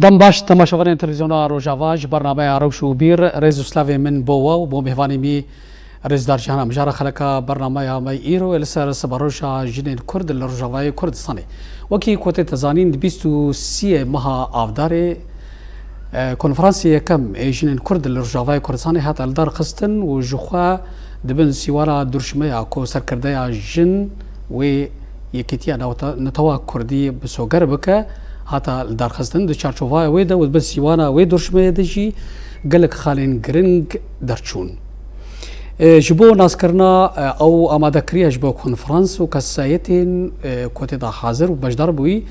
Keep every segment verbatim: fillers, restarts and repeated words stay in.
Dem baş temaşevanên televîzyona Rojava ji bernameya Rewş û Bîr, rêz û slavê min bo we û bo mêvanê me rêzdar Cihan Amcar. Xeleka bernameya me îro ê li ser siberoja jinên Kurd li Rojavayê Kurdistanê. Wekî ku tê te zanîn, di bîst û siyê meha Avdarê, e, konferansê yekem ê jinên Kurd li Rojavayê Kurdistanê hate lidarxistin û ji xwe di bin sîwana durşmeya ku serkirdeya jin wê Yekîtiya Newta-, Netewa Kurdî bi soger bike, hate lidarxistin. Di çarçovaya wê de û di bin sîwana wê durşmeyê de jî gelek xalên giring derçûn. E, ji bo naskirina, e, ew amadekiriye ji bo konferans û kesayetên, e, ku tê de hazir û beşdar bûyî,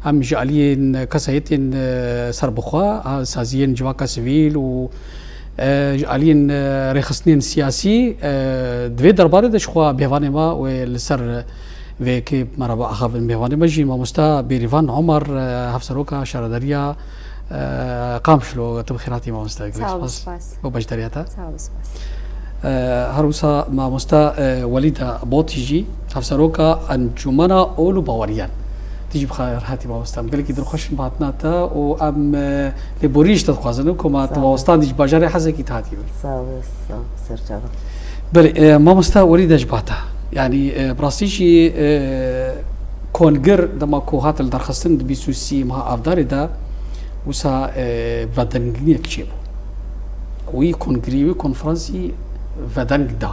em ji aliyên kesayetên, e, serbixwe, a, saziyên civaka sivîl û, e, ji aliyên, e, rêxistinên siyasî, e, di vê derbarê de ji xwe bêvanê me wê li ser vê yekê me re biaxivin. Bêvanê me jî mamoste Bêrîvan Omer, e, Hevseroka Şaredariya, e, Qamişlo. Tu bi xêr hatî mamoste. Gelek spas bo beşdariya te. Sağ ol, spas. E, her wisa mamoste, e, Welîda Botî jî, Hevseroka Encûmena Ol û Baweriyan. Tu jî bi xêr hatî mamoste. Em gelekî dilxweş in bi hatina te û em, e, lêborî ji te dixwazin û ku ma tu mamosta dî ji bajarê Hezekî tu hatî. Sağ ol, sağ ol, serçava. Belê, e, mamosta Welîda ji ba te. Yanî, e, bi rastî jî, e, kongir dema ku hat lidarxistin di bîst û sî meha Avdarê de, wisa, e, vedengînek çêbû. Wî kongirî, wî konferansî vedeng da.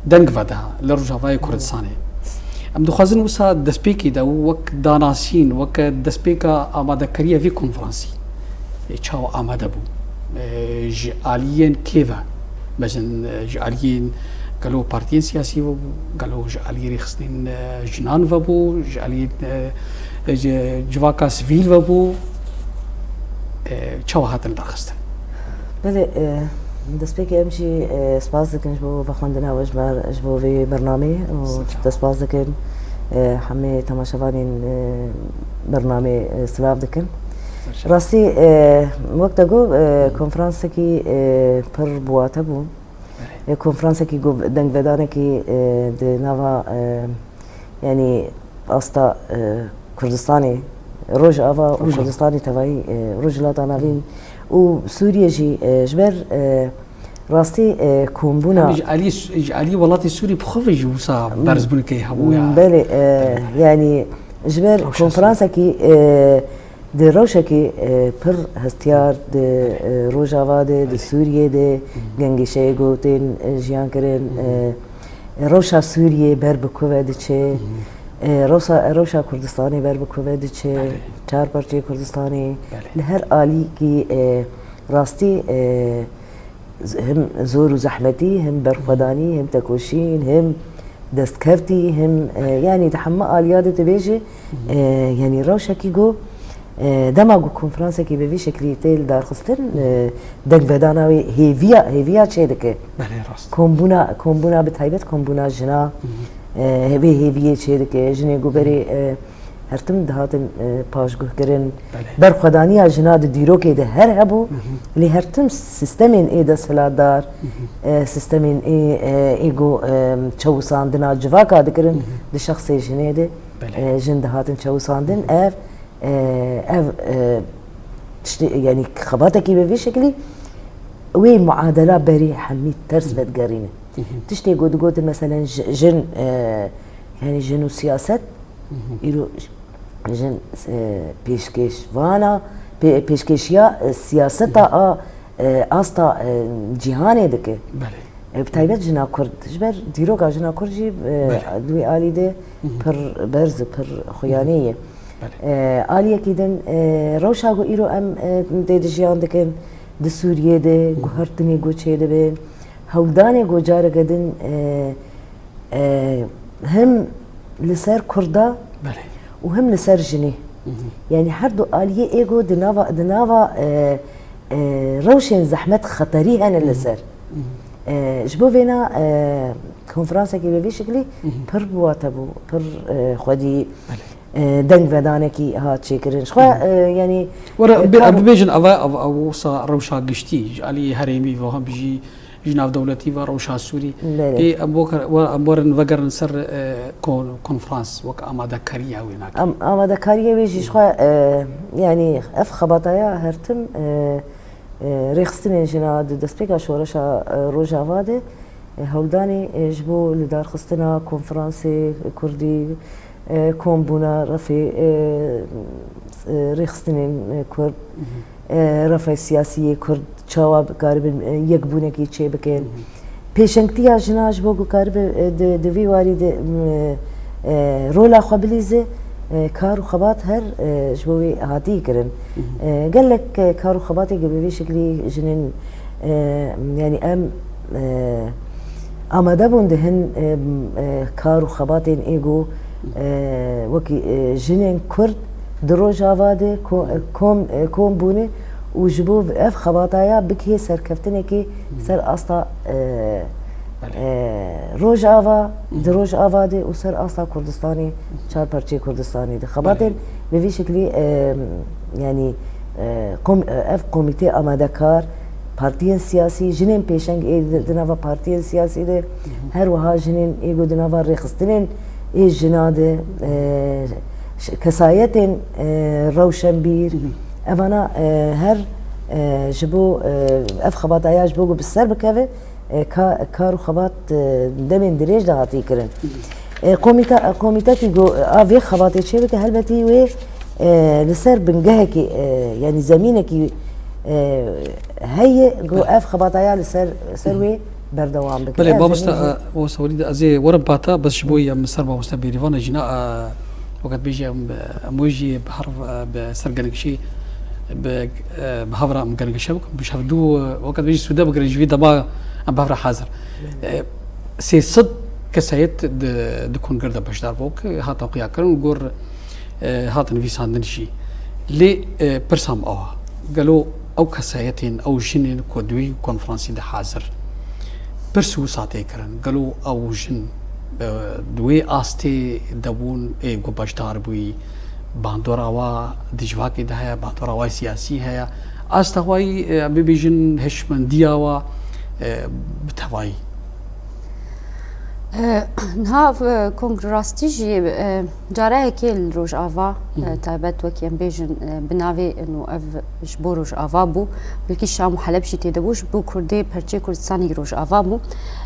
Deng veda li Rojavayê Kurdistanê. Em dixwazin wisa destpêkê de û wek danasîn, wek destpêka amadekariya vî konferansî, e, çawa amade bû? E, ji aliyên kê ve? Mezin, e, ji aliyên gelo partiyên siyasî ve bû, gelo ji aliyê rêxistinên, e, jinan ve bû, ji aliyên, e, e, ji civaka sivîl ve bû, e, çawa hatin lidarxistin? Belê, e, destpêkê em jî, e, spas dikin ji bo vexwendina we ji ber, ji bo vê bernameyê û destpas dikin, e, hemê temaşevanên, e, bernameyê, e, silav dikin. Rastî, e, wek te got, e, konferansekî, e, pir biwate bû. E, konferansekî ku dengvedanekî, e, di nava, e, yanî asta, e, Kurdistanê, Rojava û Kurdistanê tevayî, e, Rojhilata Navîn û Sûriyê jî, e, ji ber, e, rastî, e, kombûna. Em ji alî, ji alî welatê Sûrî bi xwe ve jî wisa berzbûnekê hebû ya. Belê, e, yanî ji ber konferansekî, e, di rewşekî, e, pir hestiyar di, e, Rojava de, di Sûriyê de, gengîşeyê ku tên, e, jiyan kirin, e, rewşa Sûriyê ber bi ku ve diçe, e, rewşa, rewşa Kurdistanê ber bi ku ve diçe, çar parçeyê Kurdistanê, li her alîkî, e, rastî, e, z-, him zor û zehmetî, him berxwedanî, him tekoşîn, him destkevtî, him, e, yanî di hemû aliya de dibêje, e, yanî rewşekî ku, e, dema ku konferansekî bi vî şeklî tê lidarxistin, e, dengvedana wê hêviya, hêviya çêdike. Belê, rast. Kombûna, kombûna bi taybet kombûna jina, e, vê hêviyê çêdike. Jinê ku berê, e, her tim dihatin, e, paşguhkirin. Belê. Berxwedaniya jina di dîrokê de her hebû, lê her tim sîstemên ê desthilatdar, e, sîstemên ê, e, ê ku, e, çewisandina civaka dikirin, di şexsê jinê de, Belê. e, jin dihatin çewisandin. Ev, e, ev, e, tiştê, yanî xebatekî bi vî şeklî wê muadela berê hemî ters vedigerîne. Tiştê ku digotin, meselen, ji-, jin, e, yanî jin û siyaset, Îro jin, e, pêşkêşvana, pê-, pêşkêşiya, e, siyaseta a, e, asta, e, cîhanê dike. Belê. E, bi taybet jina Kurd. Ji ber dîroka jina Kurd jî, e, Belê. di wî alî de pir berz û pir xuyanî ye. Belê. E, aliyekî din, e, rewşa ku îro em, e, tê de jiyan dikin, di Sûriyê de guhertinê ku çêdibin, hewldanê ku careke din, e, e, him li ser Kurda Belê. û him li ser jinê. Yanî her du aliyê ê ku di nava, di nava, e, e, rewşên zehmet xeterî hene li ser. E, ji bo vêna, e, konferansekî bi vî şeklî pir biwate bû, pir, e, xwedî, Belê. e, dengvedanekî hat çêkirin. Ji xwe, e, yanî, Were, e, bê-, kar- em bibêjin, eva, ev, ev wisa rewşa giştî, ji aliyê herêmî ve hem jî ji navdewletî ve rewşa Sûrî. Belê. Ê, em wek-, we-, em werin vegerin ser, e, kon-, konferans wek amadekariya wê nakin. Am-, amadekariya wê jî ji xwe, e, yanî ev xebataya her tim, e, e, rêxistinên jina di destpêka şoreşa, e, Rojava de, e, hewldanê, e, ji bo lidarxistina konferansê Kurdî, e, kombûna refê, e, e, rêxistinên, e, Kurd, e, refa siyasî yê Kurd çawa karibin, e, yekbûnekî çêbikin. Pêşengtiya jina ji bo ku karibe, e, di, di vî warî de, m, e, rola xwe bilîze, e, kar û xebat her, e, ji bo wê hatî kirin. E, gelek, e, kar û xebatê ku bi vî şeklî jinên, e, yanî em, e, amade bûn di hin, e, e, kar û xebatên ê ku, e, wekî, e, jinên Kurd di Rojava de ko-, e, kom, e, kom bûne û ji bo ev xebataya bigihê serkeftinekê ser asta, e, e, Rojava, di Rojava de û ser asta Kurdistanê, çar parçeyê Kurdistanê de. Xebatên bi vî şeklî, e, yanî, e, kom-, e, ev komîtê amadekar, partiyên siyasî, jinên pêşeng ê di, di nava partiyên siyasî de, her wiha jinên ê ku di nava rêxistinên ê jina de, e, ş-, kesayetên, e, rewşenbîr, evana, e, her, e, ji bo, e, ev xebataya ji bo ku bi ser bikeve, e, ka-, kar û xebat, e, demên dirêj de hatî kirin. E, komîta-, komîtekî ku a vê xebatê çêbike, helbetî wê, e, li ser bingehekî, e, yanî zemînekî, e, heye ku ev xebataya li ser, ser wê berdewam bike. Belê, mamosta, e, mamosta Welîd, ez ê werim pata, bes ji bo em li ser mamosta Bêrîvan e jî na, e, weke dibêjî em, em wê jî bi hev, e, bi ser gelgişî, bi, e, bi hev re em gelgişe bikin. Bi ji hevdû, e, weke dibêjî sûde bigirin ji vî dema em bi hev re hazir. E, sê sed kesayet di, di kongre de beşdar bû, ke hatin xuyakirin û gor, e, hatin nivîsandin jî. Lê, e, pirsa min ew e, gelo ew kesayetên, ew jinên ku di wî konferansî de hazir, pirs wisa tê kirin, gelo ew jin, e, di wê astê de bûn, ê ku beşdar bûyî, bandora wa di civakê de heye, bandora wa siyasî heye, asta wa yî, e, em bibêjin hişmendiya wa, e, bi tevayî. E, niha, e, kongre rastî jî, e, careyekê li Rojava, e, taybet wekî em bêjin, e, bi navê û ev ji bo Rojava bû, belkî Şam û Heleb jî tê de bû, ji bo Kurdê perçê Kurdistanê Rojava bû.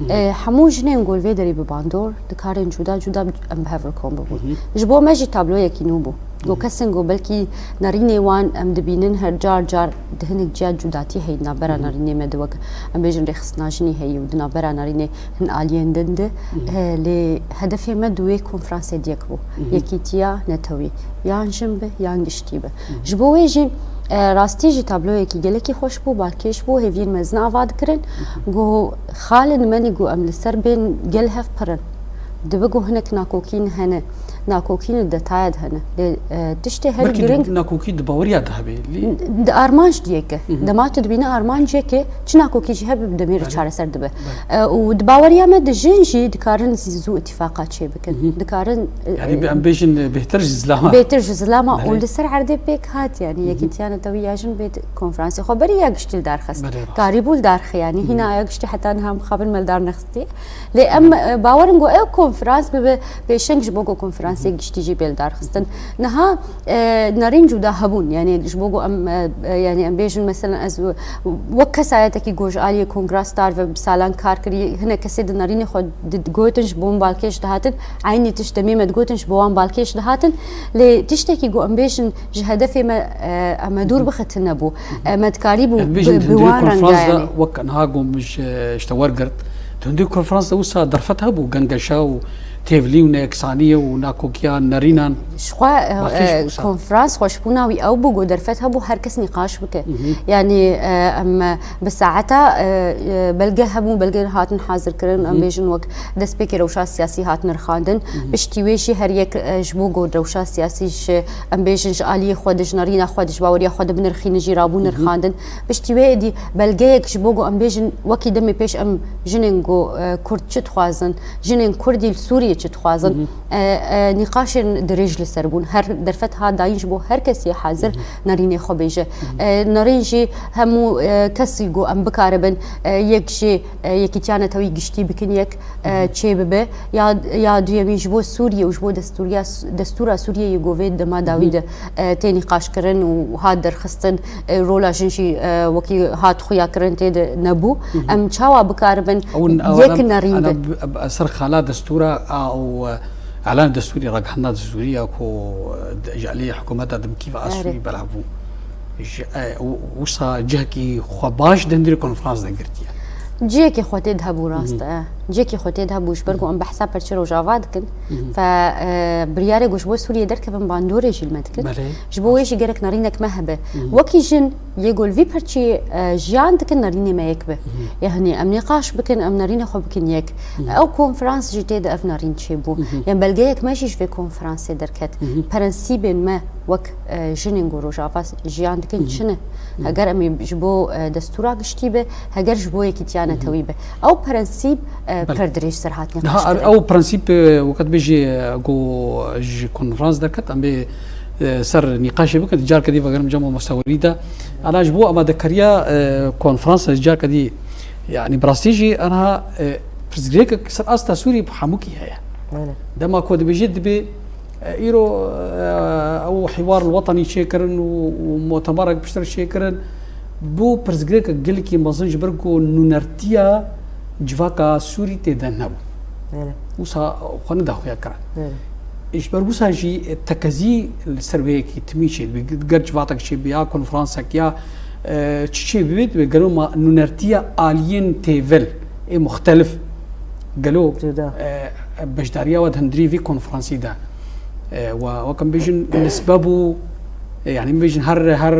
E, hemû jinên ku li vê derê bi bandor, di karên cuda cuda em bi hev re kom bibûn. Ji bo me jî tabloyekî nû bû. Ku kesên ku belkî nerînê wan em dibînin her car car di hinek ciya cudatî heye di navbera nerînê me de, wek em bêjin rêxistina jinî heye û di navbera nerînê hin aliyên din de, e, lê hedefê me di wê konferansê di yek bû. Yekîtiya netewî, yan jin be, yan giştî be. Ji bo wê jî, e, rastî jî tabloyekî gelekî xweş bû, balkêş bû, hêviyên mezin ava dikirin. Ku xalên me nî ku em li ser bên gel hev pir in. Dibe ku hinek nakokîn hene, nakokîn li detaya de hene. Lê, e, tiştê herî Belkî di- girîng nakokî di baweriya de hebe. Lê di armanc diyeke. Dema tu dibîne armanceke, çi nakokî jî hebe bi demê re çareser dibe. E, û di baweriya me de jin jî dikarin zî zû îtîfaqa çêbikin. Dikarin, e, Yanî em bêjin, e, bêhtir ji zilama. Bêhtir ji zilama û li ser erdê pêk hat, yanî Yekîtiya Netewî ya Jin bê konferansê xwe berî ya giştî li dar xist. Belê, rast. Karîbû li dar xi, yanî hîna ya giştî heta niha mixabin me li dar nexistî. Lê em, e, bawer in ku ew konferans bibe pêşeng ji bo ku konferansê giştî jî bê li dar xistin. Niha, e, nerîn cuda hebûn, yanî ji bo ku em, e, e, yanî em bêjin, meselen ez wek kesayetekî ku ji aliyê kongra star ve bi salan kar kirî, hinek kesê di nerînê xwe di-, digotin, ji bo min balkêş dihatin, eynî tişt demê me digotin, ji bo wan balkêş dihatin. Lê tiştekî ku em bêjin ji hedefê me, e, em me dûr bixitin nebû. E, me dikarîbû Em bêjin bi, di bi hundê wan konferans de rengayanê. Wek niha ku min ji, ji te wergirt, di hundê konferans de wisa derfet hebû, gengeşa û têvilî û neyeksaniyê û nakokiya nerînan. Ji xwe, e, Balkêş e, wisa. Konferans xweşbûna wî ew bû ku derfet hebû her kes nîqaş bike. Yanî, e, em, e, bi saeta, e, e, belge hebû, belge hatin hazir kirin, em bêjin wek destpêkê rewşa siyasî hatin rixandin. Piştî wê jî her yek, e, ji bo ku rewşa siyasî ji, em bêjin ji aliyê xwe de, ji nerîna xwe de, ji baweriya xwe de binirxînin jî rabû nirxandin. Piştî wê êdî belgeyek ji bo ku em bêjin wekî demê pêş em jinên ku, e, Kurd çi dixwazin, jinên Kurdî li Sûriyê çi dixwazin. E, e, nîqaşên dirêj li ser bûn. Her derfet hat dayîn ji bo her kesî hazir nerînê xwe bêje. E, nerîn jî hemû, e, kesî ku em bikaribin, e, yek jê, e, yekîtiya netewî giştî bikin yek, e, çê bibe. Ya, ya duyemîn ji bo Sûriye û ji bo destûriya, destûra Sûriyeyê ku vê dema dawî de, e, tê nîqaşkirin û hat derxistin, e, rola jin jî, e, wekî hat xuyakirin tê de nebû. Em çawa bikaribin yek nerîn bin? Ser xala destûra a û, e, elan destûrî, ragihandina destûrî ya ku, e, ji alî hikûmeta dimkî ve a Erê. Sûrî belav bû. Ji, e, û, wisa cihekî xwe baş di hundirê konferans de girtiye. Cihekî xwe tê de hebû rast e. Cihekî xwe tê de hebû ji ber ku em behsa perçê Rojava dikin. Fe, e, biryarê ku ji bo Sûriyê derkevin bandorê jî li me dikin. Belê. Ji bo wê jî gerek nerînek me hebe. Wekî jin yê ku li vî perçî, e, jiyan dikin nerînê me yek be. Yanî em nîqaş bikin, em nerînê xwe bikin yek. Ew konferans jî tê de ev nerîn çêbû. Yan belgeyek me jî ji vê konferansê derket. Prensîbên me wek, e, jinên ku Rojava jiyan dikin çi ne? Heger em ê ji bo, e, destûra giştî be, heger ji bo yekîtiya netewî be. Ew prensîb, e, Belê. Pir dirêj ser hat Niha nîqaş kirin. Ew prensîb, e, weke dibêjî, e, ku ji konferans derket, em bê, e, ser nîqaşê bikin, carke dî vegerim cem mamoste Welîd e. Ana ji bo amadekariya, e, konferans carke dî, yanî bi rastî jî aniha, e, pirsgirêkek ser asta Sûrî bi hemûkî heye. Belê. Dema ku dibêjî dibê, e, îro, e, ew hîwar li wetanî çêkirin û, û mutemerek piştre çêkirin, bû pirsgirêkek gelekî mezin ji ber ku nûnertiya civaka Sûrî tê de nebû. Belê. Wisa xwe neda xuya kirin. Belê. Ji ber wisa jî tekezî li ser wê yekî timî çêdibe. Ger civatek çêbibe ya konferansek ya, e, çi çêbibe, dibe gelo ma nûnertiya aliyên têvil ê muxtelif gelo, Cuda. E, beşdariya we di hundirî vî konferansî de, e, we, wek em bêjin nisbe bû, e, yanî em bêjin her, her,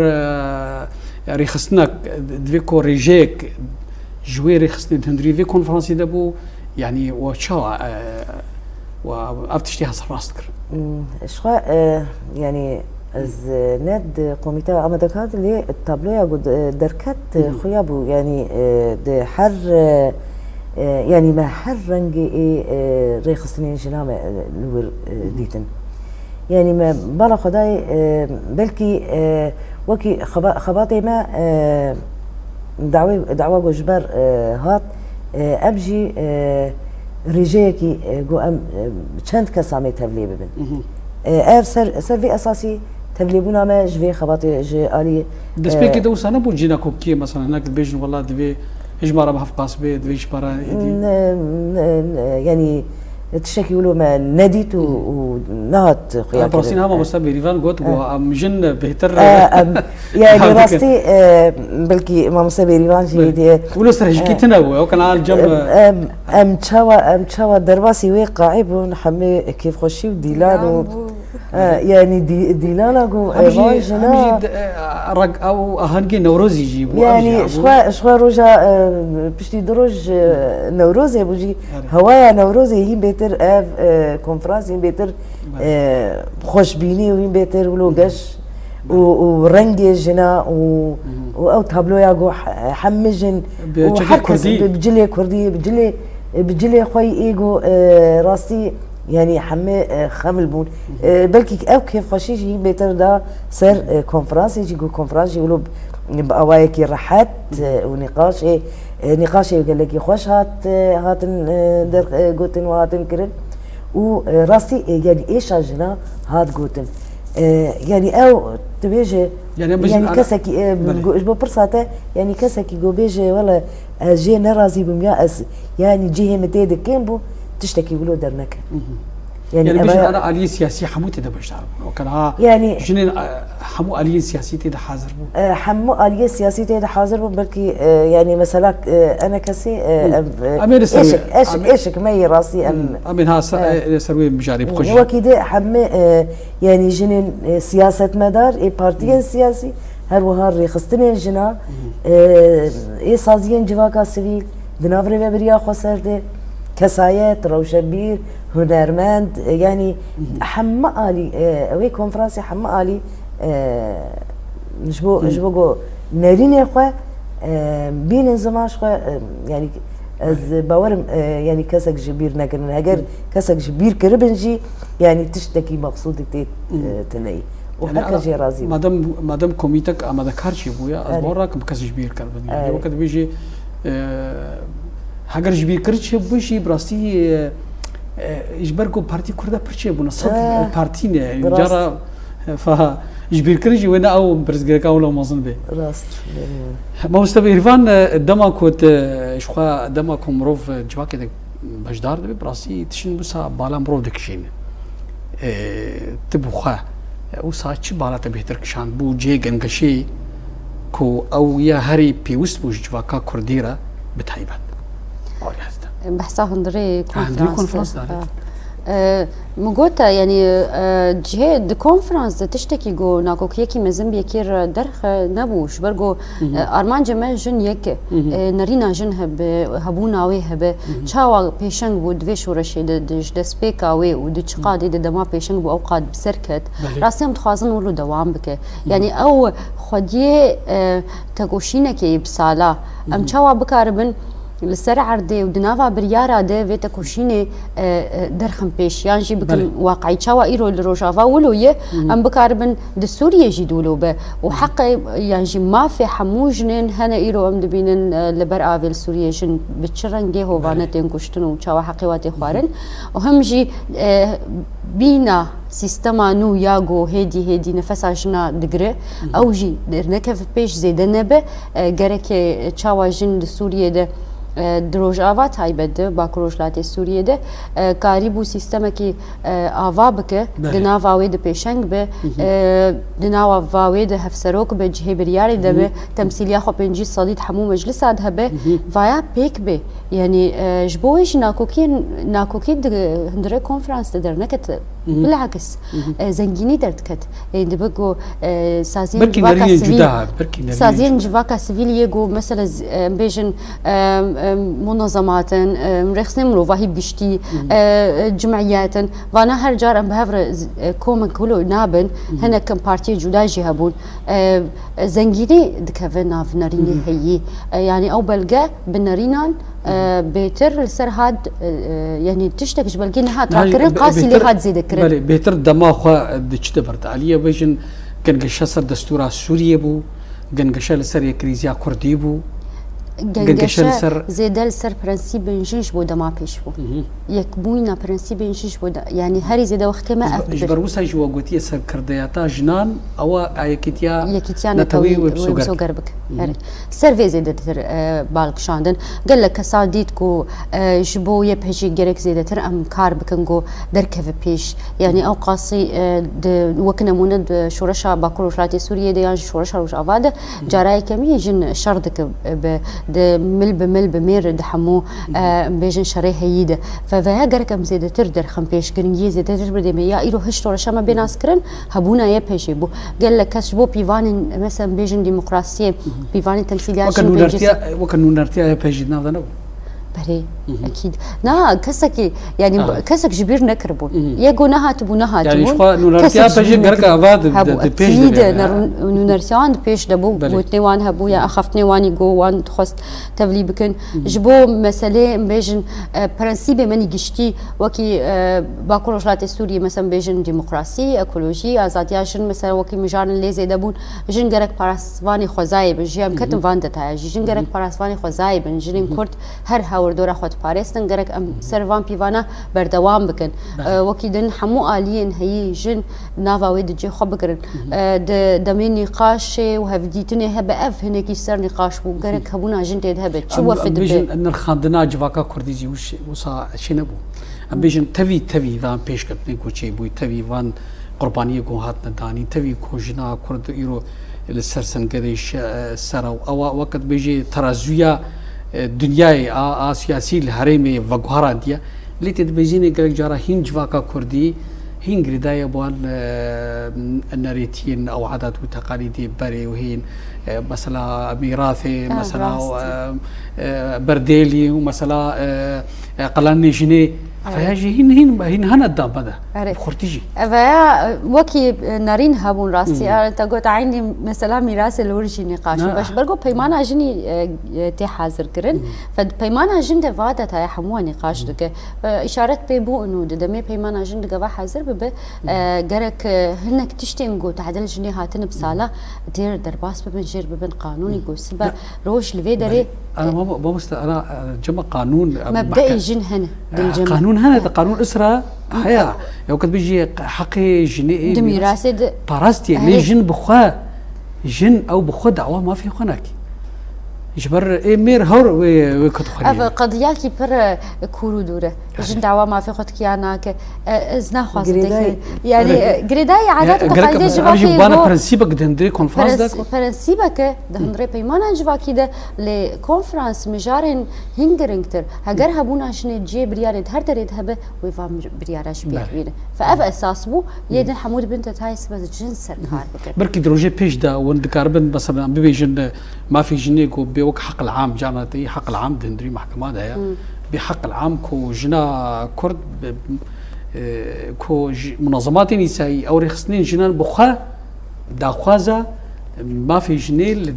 e, rêxistinek divê ku rêjeyek ji wê rêxistinê di hundirî vê konferansê de bû, yanî we çawa, e, we ev tiştê hesra rast kir? Hmm, ji xwe, e, yanî ez, e, ne di komîteya amadekar de lê tabloya ku de-, derket, e, Hı hı. xuya bû. Yanî, e, di her, e, e, yanî me her rengê ê, e, rêxistinên jina me, e, li wir, e, Hı hı. dîtin. Yanî me bala xwe dayê, e, belkî, e, wekî xeba-, xebatê me, e, dawê, dawa ku ji ber, e, hat, e, em jî, e, rêjeyekî, e, ku em, e, çend kesa mê tevlê bibin. Mhm. E, ev ser, ser vê esasî tevlêbûna me ji vê xebatê ji alî, Destpêkê e, de wisa nebû cîna ku kê, mesela, hinek dibêjin, wela divê hejmara me hevqas bê, divê hejmara êdî? Ne, ne, ne, yanî tiştekî wilo me nedît û, û nehat xuya kirin. Rastî niha mamoste Bêrîvan got ku em jin bêhtir E, em, yanî rastî, e, belkî mamoste Bêrîvan jî diye. Wilo serhişkî tune bû, ew kanal cem, Em, em, em çawa, em çawa derbasî wê qaî bûn, hemê kêfxweşî û dîlan û, Dîlan bû. e, yanî dî-, dîlana ku, Em e, jî, van em jina jî de, e, rag-, ew ahengê Newrozî jî bû, ew Yanî, jî ji hebû. xwe, ji xwe roja, e, piştî du roj, e, Newrozê bû jî. Erê. Hewaya Newrozê hîn bêtir ev, e, konferans hîn bêtir, Belê. e, xweşbînî û hîn bêtir wilo Hı hı. geş û, Belê. û rengê jina û, Hı hı. û ew tabloya ku he-, hemî jin Bi û çekê her kes Kurdî. bi, bi cilê Kurdî, bi cilê, bi cilê xwe yî ê ku, e, rastî, yanî hemî, e, xemil bûn. Hı hı. E, belkî ev kêfxweşî jî hîn bêtir da ser, e, konferansê jî, ku konferans jî wilo bi awayekî rehet, e, û nîqaşê, e, nîqaşê gelekî xweş hat, e, hatin, e, der, e, gotin û hatin kirin. Û, e, rastî, e, yanî êşa jina hat gotin. E, yanî ew dibêje, Yanî em bêjin yanî ana kesekî, e, Belê. go-, ji bo pirsa te, yanî kesekî ku bêje, wele ez jê nerazî bûm ya ez, yanî cihê min tê de kêm bû, tiştekî wilo derneket. Mhm. Yanî Yanî ev bêjin ya ana aliyê siyasî hemû tê de beşdar bûn. Weke niha Yanî jinên, e, hemû aliyên siyasî tê de hazir bûn. E, hemû aliyê siyasî tê de hazir bûn. Belkî, e, yanî mesela, e, enekesî, e, Hı. ev, e, Em ê li ser êşik, wê, êşik, em ê êşik me yê rastî em, Hı. em ê ha se-, e, e, li ser wê mijarê bixwe jî. Wekî dê hemî, e, yanî jinên, e, siyasetmedar, ê partiyên Hı. siyasî, her wiha rêxistinên jina, Hı. e, ê saziyên civaka sivîl, di nav rêvebiriya xweser de, kesayet, rewşenbîr, hunermend, e, yanî Hı hı. hemî alî, e, wê konferansê hemî alî, e, ji bo, Hı. ji bo ku nerînê xwe, e, bînin ziman ji xwe, e, yanî Ez bawerim, e, yanî kesek ji bîr nekirin. Heger kesek ji bîr kiribin jî, yanî tiştekî maqsûdî tê, e, tineyî. Û Yani heke ana, jê razî bû. Madem, madem komîtek amadekar çêbûye, ez Erê. bawer nakim kes ji bîr kiribin. Yani Erê. wekî dibêjî, e, heger ji bîr kir çêbû jî, bi rastî, e, e, ji ber ku Partî Kurda pir çêbûne, sed Erê. partî ne. Bi rast. Cara, e, fa, ji bîr kir jî wê ne ew pirsgirêka wilo mezin bê. Rast, bêrî min. Mamoste Bêrîvan, e, dema ku te, ji xwe, dema ku mirov, e, civakê de beşdar dibe, bi rastî tiştin wisa bala mirov dikişîne. E, tu bi xwe, e, wisa çi bala te bêhtir kişand bû cihê gengeşê ku ew ya herî pêwist bû ji civaka kurdî re bi taybet? Alî hesta. Behsa hundirê Ha, hundirê konferans konferans de, dare. ha. E, Min got, yanî, e, cihê di konferans de tiştekî ku nakokiyekî mezin bi yekê re derxe nebû. Ji ber ku, Hı hı. e, armancê me jin yek e. Hı hı. E, nerîna jin hebe, hebûna wê hebe. Hı hı. Çawa pêşeng bû di vê şoreşê de, di, ji destpêka wê û di çi Hı. qadê de dema pêşeng bû ew qad bi ser ket. Belê. Rastî em dixwazin wilo dewam bike. Hı hı. Yanî ew xwediyê, e, tekoşînekê yê bi sala. Hı hı. Em çawa bikaribin li ser erdê û di nava biryara de vê tekoşînê, e, e, derxin pêş, yan jî bikin Belê. waqî. Çawa îro li Rojava wilo ye, Hı hı. em bikaribin di Sûriyê jî di wilo be. Û Hı hı. heqê, yan jî mafê hemû jinên hene îro em dibînin, e, li ber avê li Sûriyê jin bi çi rengê hovane Belê. tên kuştin û çawa heqê wa tê Hı hı. xwarin. Û him jî, e, bîna sîstema nû ya ku hêdî hêdî nefesa jina digire, Hı hı. ew jî dernekeve pêş, zêde nebe. E, gereke çawa jin di Sûriyê de, e, di Rojava taybet de, Bakur Rojhilatê Sûriyê de, e, karîbû sîstemekî, e, ava bike, Belê. di nava wê de pêşeng be, Hı hı. e, di nava wê de hevserok be, cihê biryarê de Hı hı. be, temsîliya xwe pêncî sedî di hemû meclisa de hebe, Hı hı. vaya pêk be. Yanî, e, ji bo wê jî nakokiyên, nakokî di hundirê konferans de derneket. Hı hı. Bilakis, Hı hı. e, zengînî derdiket. Ê, dibe ku, e, saziyên Belkî civaka nerînên sivîl, cuda, belkî nerînên saziyên cuda. civaka sivîl yê ku mesela z-, e, em bêjin, e, e, munezematin, e, rêxistinên mirovahî bi giştî, Hı hı. e, e, cimiyet in. Vana her car em bi hev re z-, e, komên ku wilo nabin, Hı hı. hinek em partiyê cuda jî hebûn. E, zengînî dikeve nav nerînê Hı hı. heyî. E, yanî ew belge bi nerînan E, bêtir li ser hat, e, e, yanî tiştek ji belkê nehat Niha rakirin, be-, qasî lê bêtir, hat zêdekirin. Belê, bêtir dema xwe di çi de berda? Aliyê bêjin gengeşe ser destûra Sûriyê bû, gengeşe li ser yekkrîziya Kurdî bû, gengeşe Gengeşe li ser zêde li ser prensîbên jin ji bo dema pêş bû. Hı hı. Yekbûyîna prensîbên jin ji bo de, yanî herî zêde wextê me Ji ev be-, ji dibir. ber wisa jî we gotiye serkirdeyata jinan, ewa a yekîtiya Yekîtiya netewî netewî wê wê bi soger bisoger bike. Hı hı. Erê. Ser vê zêdetir, e, bal kişandin. Gelek kesa dît ku, e, ji bo Y P G gerek zêdetir em kar bikin ku derkeve pêş. Yanî ew qasî, e, di, wek nemûne di şoreşa Bakur Rojhilatê Sûriyê de yan ji şoreşa Rojava de cara yekemî jin şer dike, e, bi, di mil bi mil bi mêr di hemû, e, em bêjin şerê heyî de. Ve veya gerek em zêdetir derxin pêş, giringiyê zêdetir bidê me. Ya îro hiş şoreşa me bê naskirin, hebûna Y P G bû. Gelek kes ji bo pîvanên, mesela, em bêjin demokrasiyê, Hı hı. pîvanên temsîliya Weke jin pêncî nûnertiya, weke nûnertiya Y P G di nav de nebû. Berê, Hı hı. ekîd. Na, kesekî, yanî Aha. kesek ji bîr nekiribû. Hı hı. Yê ku nehatibû, nehatibû. Yanî ji xwe nûnertiya Kesek ji Y P G bîr gerek nekiribû. ava di, Hebû, di, di pêş de ekîd, be. ner-, nûnertiya wan di pêş de bû. Belê. Gotinê wan hebû ya axaftinê wanî ku wan dixwest tevlî bikin. Hı hı. Ji bo meselê, em bêjin, e, prensîbê menî giştî, wekî, e, Bakur Rojhilatê Sûriyê, mesela bêjin demokrasî, ekolojî, azadiya jin, mesela wekî mijarin lê zêde bûn, jin gerek parastvanê xwezayê bin, jî em Hı hı. ketin van detaya jî, jin Hı gerek hı. parastvanê xwezayê bin, jinên Hı hı. Kurd her hawir dora xwe diparêstin, gerek em Hı hı. ser van pîvana berdewam bikin. Belê. E, wekî din hemû aliyên heyî jin nava wê di cê xwe bigirin. Hı hı. E, di demê nîqaşê û hevdîtinê hebe ev hinekî ser nîqaş bû. Gerek Hı hı. hebûna jin tê de hebe. Çi Em, wefî em dibe? bêjin nerxandina civaka Kurdî zî wişê, wisa çê nebû. Em bêjin tevî tevî van pêşketinê ku çêbûyî, tevî van qurbaniyê ku hatine danîn, tevî ku jina Kurd îro li ser sengerê şe-, ser ew. Ewa weke dibêjê terazûya, e, dinyayê a, a siyasî li herêmê veguherandiye. Lê tê dibêjînê gelek cara hîn civaka Kurdî hîn girêdayî bo wan, e, nerêtiyên ew adat û teqalîdê berê û hîn, e, mesela mîrathê, Ha, mesela, rast. e, e, berdêlî û mesela, e, e, qelanê jinê. Ev ya jî hîn, hîn, hîn hene da me de. Erê. Bi xurtî jî. Ev ya, e, wekî, e, nerîn hebûn rastî. Hmm. Yani te got, eynî mesela mîrasê li wir jî nîqaş bû. Beş ber got peymana jinî, e, e, tê hazir kirin. Hmm. Fe peymana jin de va detaya hemû nîqaş dike. Ve îşaret pê bû û di demê peymana jin digava hazir bibe, e, gerek, e, hinek tiştên ku tadil jinê hatine bi sala têr derbas bibin, jêr bibin qanûnî ku sibe roj li vê derê. Ana, e, mamo-, mamoste, ana, e, cema qanûn, e, mebdeê jin hene, e, dil cema. Qanûn hene, de qanûn isra heye. Ya wekî bêjî heqê jinê ê di mîrasê de parastiye. Lê jin bi xwe, jin ew bi xwe dawa mafê xwe nake. Ji ber ê mêr hewr wê, wê kut xwediyê. Ev qediyakî pir, e, kûr û dûr e. Jin dawa mafê xwe dikiya nake. E, ez naxwazim girêdayî, yani, e, girêdayî, edat û teqayîdê civakê ji wana prensîbek di hundirê konferans de. Prens-, prensîbek e di hundirê peymana civakî de, lê konferans mijarên hîn giringtir. Heger hebûna jinê cihê biryarê di her derê de hebe, wê van mir-, biryara ji pêk bîne. Fe ev esas bû, yê din hemû dibin te tayê sibe jin ser kar bikin. Belkî di rojê pêş de hûn dikaribin, mesela, bibêjin, e, mafê jinê ku bê wek heqil am, carna te yî heqil am di hundirî mehkema de heye. Bê heqil am ku jina Kurd, bi, e, ku ji munazematên îsayî ew rêxistinên jinan bi xwe daxwaza mafê jinê li, li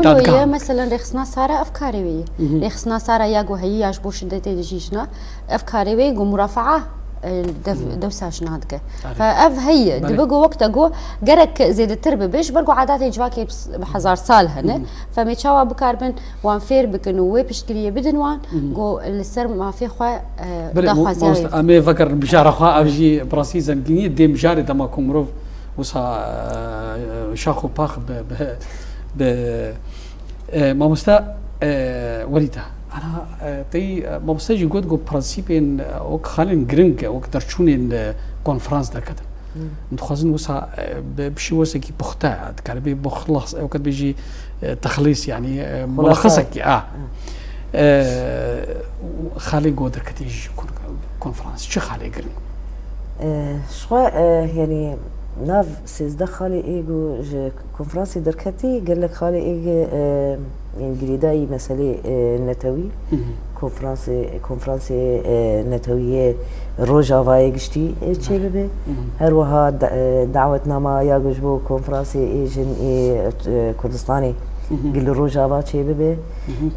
dadgah. Mesela rêxistina Sara ev karê wê ye. Rêxistina Sara ya ku heyî ya ji bo şidetê dijî jina, ev karê wê ku murafaa, e, dev-, dewsa jina dike. Fe ev heye, dibe ku wek te got, gerek zêdetir bibe, ji ber ku adatê civakê bi s-, bi hezar sal hene. Fe em ê çawa bikaribin wan fêr bikin û wê piştgiriyê bidin wan, ku li ser mafê xwe, e, daxwaziya wê bikin. Em ê vegerin mijara xwe, ev jî bi rastî zengînî yê dê mijarê dema ku mirov wisa, e, şax û pax bi, bi, bi, e, mamoste, e, Welîd e. Ana, e, tey, e, mamoste jî got ku prensîpên, e, wek xalên giring, e, wek derçûnên, e, konferans derketin. Em dixwazin wisa, e, bi, bi şêwazekî puxte, e, dikare bê bi xilas, e, wekî bêjî, e, texlîs, yani, e, mulaxesekî, a. E, xalê ku derketî ji kon-, konferans, çi xalê giring? E, ji xwe, e, yani, nav sêzdeh xalê ê ku ji konferansê derketî, gelek xalê ê, e, yên girêdayî meselê, e, netewî, konferansê, konferansê, e, netewî yê Rojavayê giştî, e, çêbibe. Her wiha da-, e, dawetnama ya ku ji bo konferansê ê jin ê, e, Kurdistanê li Rojava çêbibe.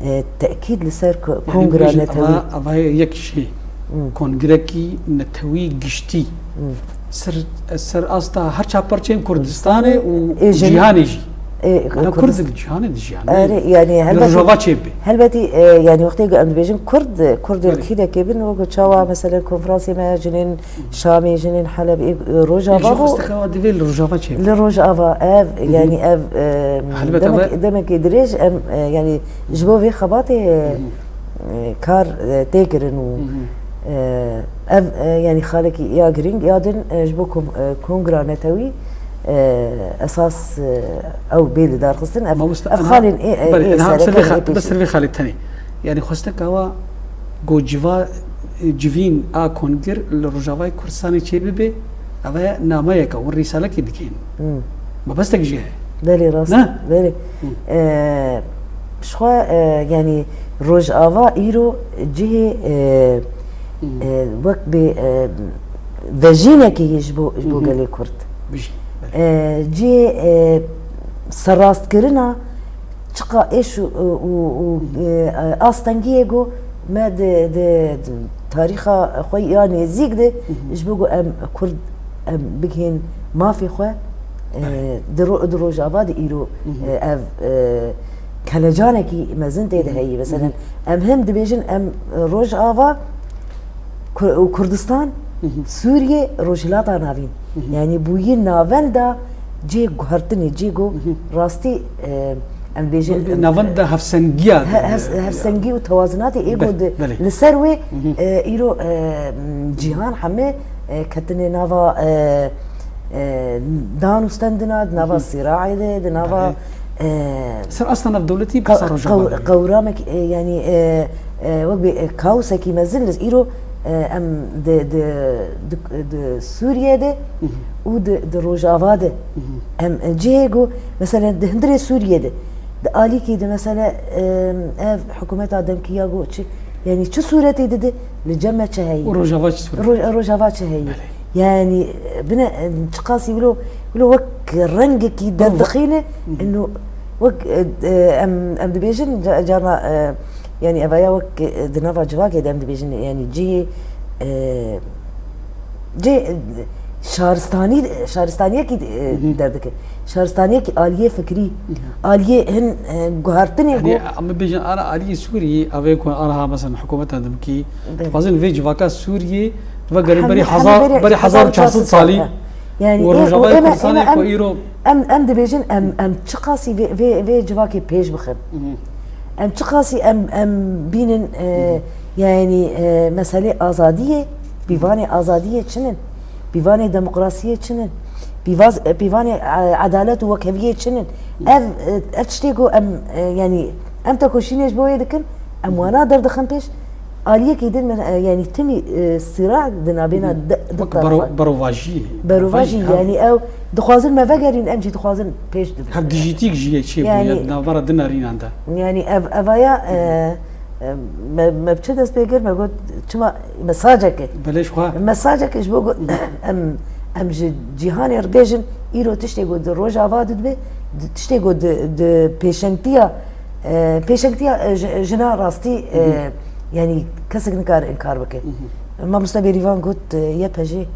E, tekîd li ser ko-, yani kongra netewî. Ava, ava yek jî. Kongrekî netewî giştî. Ser, ser asta her çar parçeyên Kurdistanê û cîhanê jî. Ê, Kurd, Kurd cîhanê dijî, yani. Erê, yani, li Rojava çêbibe. Helbetî, e, yani, wextê ku em dibêjin Kurd, Kurd li kî de çêbin, wekî çawa, mesela, konferansê me jinên Şamê, jinên Helebê, e, Rojava bû. Xwesteka we divê li Rojava çêbibe. Li Rojava, ev, yani, ev, e, demek, demekê dirêj, em, e, yani, ji bo vê xebatê, e, e, kar, e, tê kirin û, e, ev, e, yani xalekî ya girîng ya din, e, ji bo kom-, e, kongra netewî, e, esas, e, ew bê lidarxistin. Ev, ev xalên ê, e, ê sereke, ê pêşî. Bes ser vê xalê tenê. Yani xwesteka wa ku civa, e, civîn a kongir li Rojavayê Kurdistanê çêbibe, ev e nameyeke û rîsalekê dikên. Mebestek jî heye. Belê, rast. Ne? Belê. E, ji xwe, e, yani Rojava îro cihê, e, e, wek bê, e, vejînekê ye ji bo, ji bo gelê Kurd. Bijî. Belê. E, cihê, e, serrastkirina çiqa êş û, û, û, û, e, astengiyê ku me di, di, di tarîxa xwe ya nêzîk de ji bo ku em Kurd em bigihên mafê xwe, e, di ro-, di Rojava de îro, e, ev, e, kelecanekî mezin tê de heyî. Mesela em him dibêjin em Rojava Ku-, û Kurdistan, Sûriye, Rojhilata Navîn. Yani bûyî navenda cihê guhertinê, cihê ku rastî, e, em bêjin, em, navenda hevsengiya, he-, hev-, hevsengî û tewazinatê ê ku di, belê, li ser wê, e, îro, e, cîhan hemê, e, ketine nava, e, e, dan û stendina, di nava sîraê de, di nava, belê, e, ser asta navdewletî, qe-, behsa Rojava qew-, qewramek, e, yani, e, e, wek bê, e, kaosekî mezin li îro, e, em di, di, di, di Sûriye de û di, di Rojava de. Em, e, cihê ku, mesela, di hundirê Sûriye de, di alîkî de, mesela, e, ev hikûmeta demkî ya ku çi, Yanî çi sûretê dide, li cem me çi heye? Û Rojava çi sûret? Roj-, Rojava çi heye? Belê. Yanî, bine, çiqasî wilo, wilo wek rengekî derdixîne, ino wek, e, e, em, em dibêjin, ca-, carna, e, yanî evaya wek, e, di nava civakê de em dibêjin, yanî cihê, e, cihê, e, şaristanî, şaristaniyekî, e, derdike. Şaristaniyekî aliyê fikrî, aliyê hin, e, guhertinê. Yanî, ku em bibêjin, ana aliyê Sûriyê, ev ê ku aniha, mesela, hikûmeta dimkî, Belê. Dixwazin vê civaka Sûriyê vegerîn Hemî, berî hemî hezar, berî berî hezar û çar sed salî. Yanî, Û ê, Rojavayê û eme, Kurdistanê eme, ku em, îro em, em dibêjin, em, em çiqasî vê, vê, vê civakê pêş bixin. Em çiqasî em, em bînin, e, yanî, e, meselê azadiyê, pîvanê azadiyê çin in, pîvanê demokrasiyê çin in, pîvaz-, pîvanê, e, edalet û wekheviyê çin in. Ev, e, ev tiştê ku em, e, yanî em tekoşînê ji bo wê dikin, em wana derdixin pêş. Aliyekî din min, e, yanî timî, e, sîra di navbêna Hı hı. de, di Wek tarafa. bero-, berovajî. Berovajî, Berovajî, ha. yanî ew dixwazin me vegerîn, em jî dixwazin pêş dibin. Hev dijîtîk jî yê çêbûye Yanî di navbera di nerînan de. Yanî ev, evaya, e, e, me, me bi çi dest pê kir, me got, çima mesajeke. Belê ji xwe. Mesajeke ji bo got, em, em ji cîhanê re bêjin, îro tiştê got di Rojava de dibe, di, tiştê got di, di pêşengtiya, e, pêşengtiya, e, ji-, jina rastî, e, Hı hı. yanî kesek nikare inkar bike. Hı hı. Mamoste Bêrîvan got, e, Y P G Hı hı.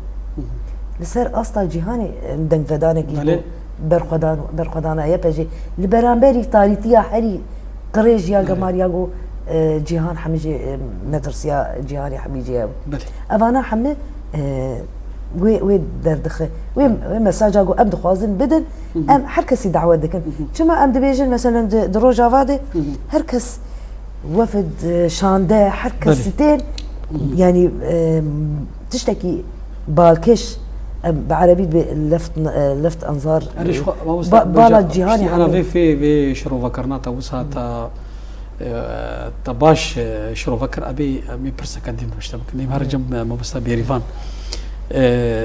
li ser asta cîhanê, e, dengvedanekî Belê. bû, berxwedan, berxwedana Y P G. Li beramberî tarîtiya herî qirêj ya Belê. gemar ya ku, e, cîhan hemî jê, e, metirsiya cîhanê hemî jê ye. Belê. Evana hemî, e, wê, wê derdixe. Wê, wê mesaja ku em dixwazin bidin, Hı hı. em her kesî dawet dikin. Hı hı. Çima em dibêjin, meselen, di, di Rojava de Hı hı. her kes wefd, e, şande, her kes Belê. tên, Hı hı. yanî, e, tiştekî balkêş, em, bi erebî bi left, e, left anzar, Erê, e, ji xwe, mamoste, ba-, bala cîhanê ana hemû. vê fê, vê şirovekirina te wisa te, e, te baş, e, şirove kir, ebê, em ê pirseke din nuşte bikin. Em her cem, e, mamoste Bêrîvan. E,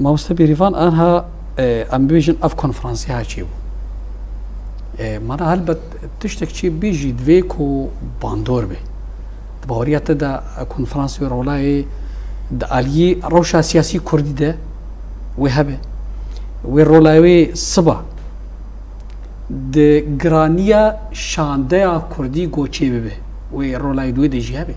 mamoste Bêrîvan, anha, e, em bibêjin ev konferansê ha çêbû. E, mana helbet tiştek çê bê jî divê ku bandor be. Di baweriya te de, e, konferansê rolayê di aliyê rewşa siyasî kurdî de wê hebe. Wê rolayê wê siba di giraniya şandeya kurdî go çê bibe. Wê rolayê di wê de jî hebe.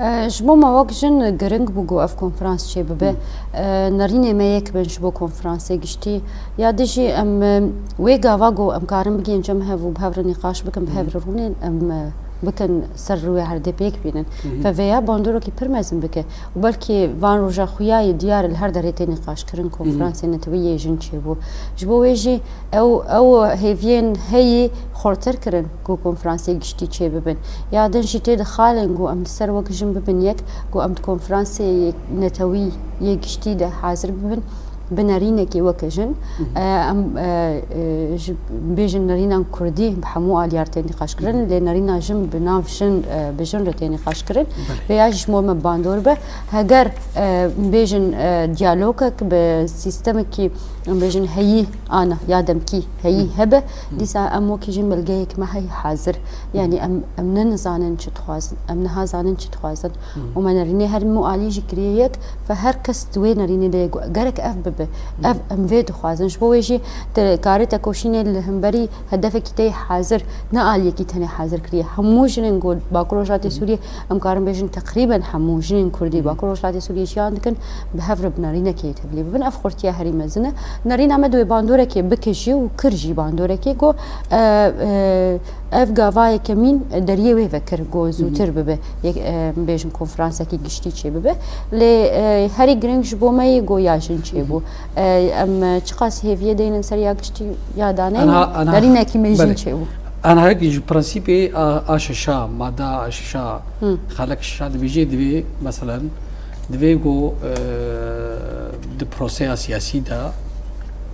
E, ji bo me wek jin giring bû ku ev konferans çê bibe. Hı. E, nerînê me yek bin ji bo konferansê giştî. Ya dijî em, e, wê gava ku em karin bigihên cem hev û bi hev re nîqaş bikin, bi hev Hı. re rûnên, em, e, bikin ser rûyê erdê pêk bînin. Hı hı. Ve vêya bandorokî pir mezin bike. Û belkî van roja xuya yê diyar li her derê tê nîqaşkirin, Hı hı. konferansê netewî yê jin çêbû. Ji bo wê jî ew, ew hêviyên heyî xurtir kirin ku konferansê giştî çê bibin. Ya din jî tê dixalin ku em li ser wek jin bibin yek, ku em di konferansê yê netewî yê giştî de hazir bibin. Bi nerînekê weke jin, Hı hı. e, em, e, e, ji, bêjin nerînan kurdî bi hemû aliyar tê nîqaşkirin, Hı hı. lê nerîna jin bi nav jin, e, bi jin re tê nîqaşkirin. Belê. Vêya jî ji bo me bandor be. Heger, e, bêjin, e, diyalogek bi sîstemekî, em bêjin heyî ana ya demkî heyî Hı. hebe, Hı. dîsa em wekî jin belgeyek me heye hazir. Yanî em, em ne nizanin çi dixwazin, em niha zanin çi dixwazin. Hı. Û me nerînê her hemû alî jî kiriye yek, Fe her kes di wê nerînê de ye, gerek ev bibe. Hı. Ev em vê dixwazin. Ji bo wê jî te karê tekoşînê li hemberî hedefekî tê hazir, ne aliyekî tenê hazir kiriye. Hemû jinên ku Bakur Rojhilatê Hı. Sûriyê, em karin bêjin teqrîben hemû jinên Kurdî Hı. Bakur Rojhilatê Sûriyê jiyan dikin, bi hev re bi nerînekê yê tevlî bibin. Ev xurtiya herî mezin e. Nerîna me divê bandoreke bike jî û kir jî bandoreke ku, e, e, ev gava yekemîn deriyê wê vekir ku Hı hı. zûtir bibe. Yek, e, bêjin konferansekî giştî çê bibe. Lê, e, herî giring ji bo me yê ku ya jin çêbû. Hı hı. E, em, e, çiqas hêviyê deynin ser ya giştî ya daneynin, Anha, anha, nerînekî me jin belê. çêbû. Anha yekî ji prensîpê a, a şeşa, mada a şeşa, Hı. xelek şeşa dibêje, divê, meselen, divê ku, e, di proseya siyasî de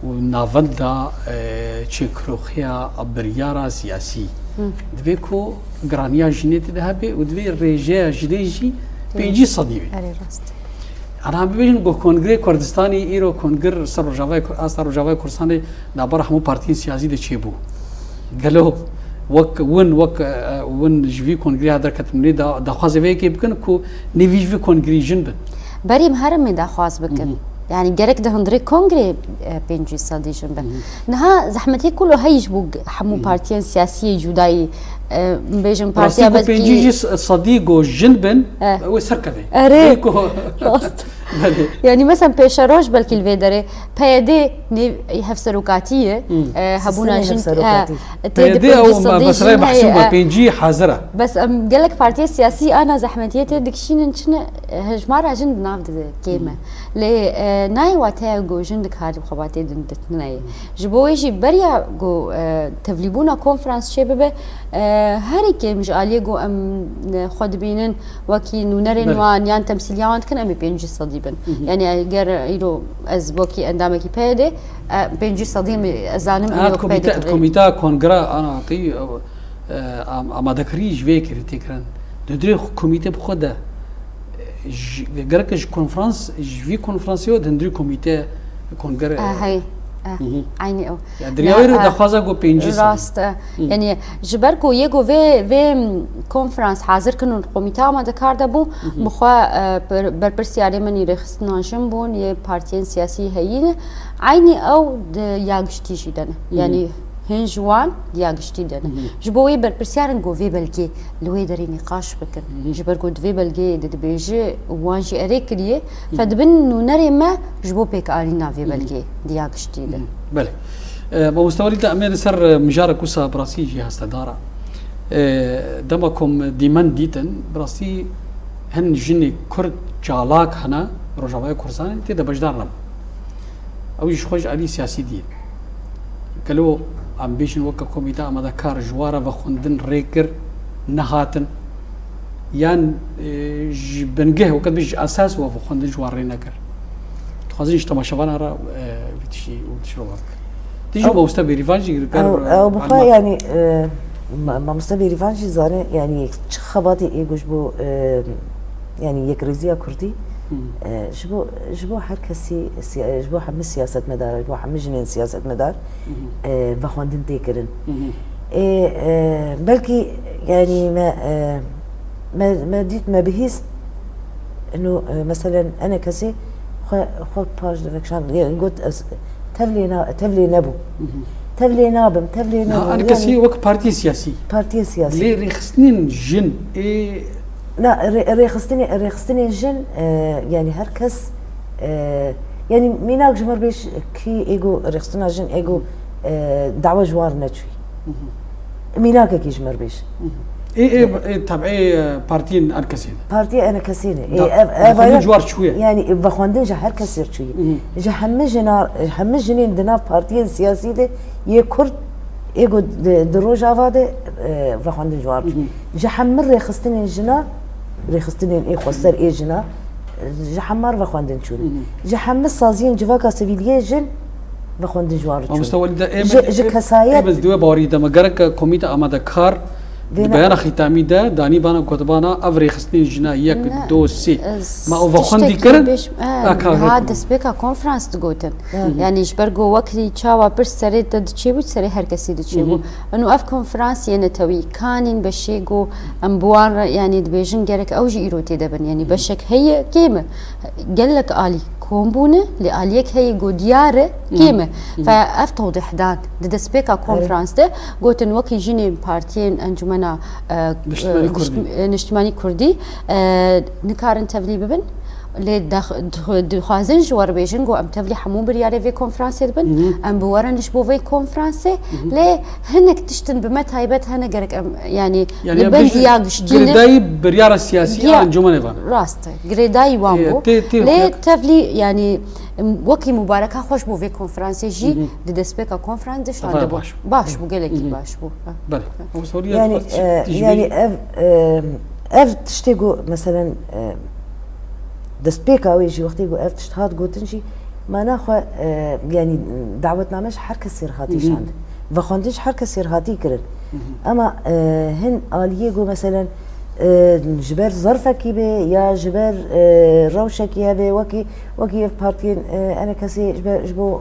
û navenda, e, çêkiroxiya biryara siyasî. Hı. Divê ku giraniya jinê tê de hebe û divê rêjeya jinê jî Tê. pêncî sedî be. Erê, rast. Ana em bibêjin ku Kongrê Kurdistanê îro kongir ser Rojavayê Kur-, asta Rojavayê Kurdistanê navbera hemû partiyên siyasî de çêbû. Gelo wek win, wek, e, Win ji vî kongrê ha derketin, lê da-, daxwazê vê yekê bikin ku nêvî ji vî kongrê jin bin. Berî em herimê daxwaz bikin. Yanî gerek di hundirê kongrê e, pêncî sedî jin bin. Niha zehmetê ku lo heyî ji bo g- hemû partiyên siyasiyê cudayî, e, bêjin partiya Rastî ku pêncî belkî jî sedî ku jin bin, Eh. wê serkeve. Erê. Ê ku Rast. Belê. Yanî mesela pêşeroj belkî li vê derê P Y D nêv hevserokatî ye. E, hebûna Sîstemê jin hevserokatî. e, tê di P Y D ew pêncî sedî mesela jin heye, mehsûba e, pêncî hazir e. Bes em gelek partiya siyasî ana zehmetiyê tê dikişînin çine, e, hejmara jin di nav de kêm e. Lê e, nayê wateya ku jin dikarî xebatê din ditine ye. Ji bo wê jî beriya ku e, tevlîbûna konferans çê bibe, e, herî kêm ji aliyê ku em e, xwe dibînin wekî nûnerên Belê. wan yan temsîliya wan dikin em ê pêncî sedî bin. Yanî eger îro ez wekî endamekî P Y D e, pêncî sedî em ê, ez zanim em ê Ha, wek P Y D komîte, tevlî- komîta kongre ana tî e, am- amadekarî ji vê yekê tê kirin. Di hundirê komîte bi xwe de e, ji- gerek ji konferans, ji vî konferansê we di hundirê komîte kongre. E, hey, e, Hı hı. Eynî ew. Ya, di rêya wê re e, daxwaza ku pêncî sedî. Rast e. Yanî ji ber ku yê ku vê vê konferans hazir kirin û komîte amadekar de bû, bi xwe e, ber- berpirsiyarê min î rêxistina jin bûn, yê partiyên siyasî heyî ne. Eynî ew di ya giştî jî de ne. Yanî hin ji wan di ya giştî de ne. Ji bo wê berpirsiyar in ku vê belgê li wê derê nîqaş bikin. Ji ber ku di vê belgeyê de dibêje û wan jî erê kiriye, fe dibin nûnerê me ji bo pêkanîna vê belgeyê di ya giştî de. Belê. E, Mamoste Welîd, em ê li ser, e, mijarek wisa bi rastî jî hestedar e. E, dema ku em dîmen dîtin, bi rastî hin jinê Kurd çalak hene, Rojavayê Kurdistanê tê de beşdar nebûn. Ew jî ji xwe ji alî siyasî dî. Gelo em bêjin weke komîte amadekar ji wa re vexwendin rê kir, nehatin? Yan, e, ji bingeh, weke dibêjin ji esas we vexwendin ji wa rê nekir? Dixwazin ji temaşevana re, e, vî tiştî û tişt re bikin. Tijî Ew- mamoste Bêrîvan jî li gel, Ew, e, ew bi xwe Arma- yanî e, ma- mamoste Bêrîvan jî zane yanî çi xebatê ê ku ji bo e, yanî yekrêziya Kurdî e, ji bo ji bo her kesî siya- ji bo hemî siyasetmedar, ji bo hemî jinên siyasetmedar e, vexwendin tê kirin. Ê, e, belkî yanî me e, me me dît me bihîst ino e, meselen ene kesê xwe xwe paş de vekişand, yanî got ez tevlê na tevlê nebûm. Tevlê nabim, tevlê nebûm. Niha her kesî wek partiyê siyasî. Partiyê siyasî. Lê rêxistinên jin ê Na, rê- rêxistinê, rêxistinên jin, e, yanî her kes, e, yanî mînak ji mir bêj kî ê ku rêxistina jin ê ku, e, dawa ji wan re neçûyî. Mînakekî ji mir bêj. Ê, ê, ê, teb'ê, e, partiyên her kesê ne. Partiya ene kesê ne. Ê, Da- ev, ev vexwendin aye- ji war çûye. Yanî vexwendin ji her kesê re çûye. Ji hemî jina, hemî jinên di nav partiyên siyasî de yê Kurd ê ku di, di Rojava de, e, vexwendin ji war çûye. Ji hemî rêxistinên jina, rêxistinên ê xweser ê jina, ji hemar vexwendin çûne. Ji hemî saziyên civaka sivîliyê jin vexwendin ji war çûne. Mamoste Welîd, ê Ji- ji kesayet- ê biz di wê bawerî de me gerek komîte amadekar Vê di ne- beyana xîtamî de danî bana gotibana ev rêxistinên jina yek, Ne, do, sê. ez Ma ew vexwendî tiştekî kirin? bêj-, e, Aka niha vekî. destpêka konferans digotin. Yanî ji ber ku wekî çawa pirs serê te diçêbû, serê her kesî diçêbû. Eno ev konferans yê netewî kanîn beşê ku em bi wan re, yanî dibêjin gerek ew jî îro tê de bin. Yanî beşek heye kêm e. Gelek alî kom bûne, lê aliyek heye ku diyar e kêm e. Fe ev tewdîh dan di destpêka konferans de gotin wekî jinên partiyên encumena, e, Niştimanî e, Kurdî. nişt-, e, niştimanî Kurdî, e, nikarin tevlî bibin. Lê dax- dix- dixwazin ji we re bêjin ku em tevlî hemû biryarê vê konferansê dibin. Em bi we re ne ji bo vê konferansê. Lê hinek tiştin bi me taybet hene gerek em, yanî, Yani li em bin bêjin diya giştî ne. Girêdayî biryara siyasî Ya, ya encûmenê ve. Rast e. Girêdayî wan Ê, bû. tê- tê- Lê tê- tevlî, yanî, em, wekî mubareka xweş bû vê konferansê jî di destpêka konferans de şandibû. Baş. Baş bû, gelekî baş bû. Ha. Belê. Ew sorî Yani, ya, e, tijî yani belî. ev, e, ev tiştê ku meselen, e, destpêka wê jî wextê ku ev tişt hat gotin jî mana xwe, e, yani dawetname ji her kesê re hatî şandin. Vexwendin ji her kesê re hatî kirin. Ama, e, hin aliyê ku meselen, e, ji ber zerfekî be ya ji ber, e, rewşekî hebe wekî, wekî ev partiyên, e, enekesê ji ber, ji bo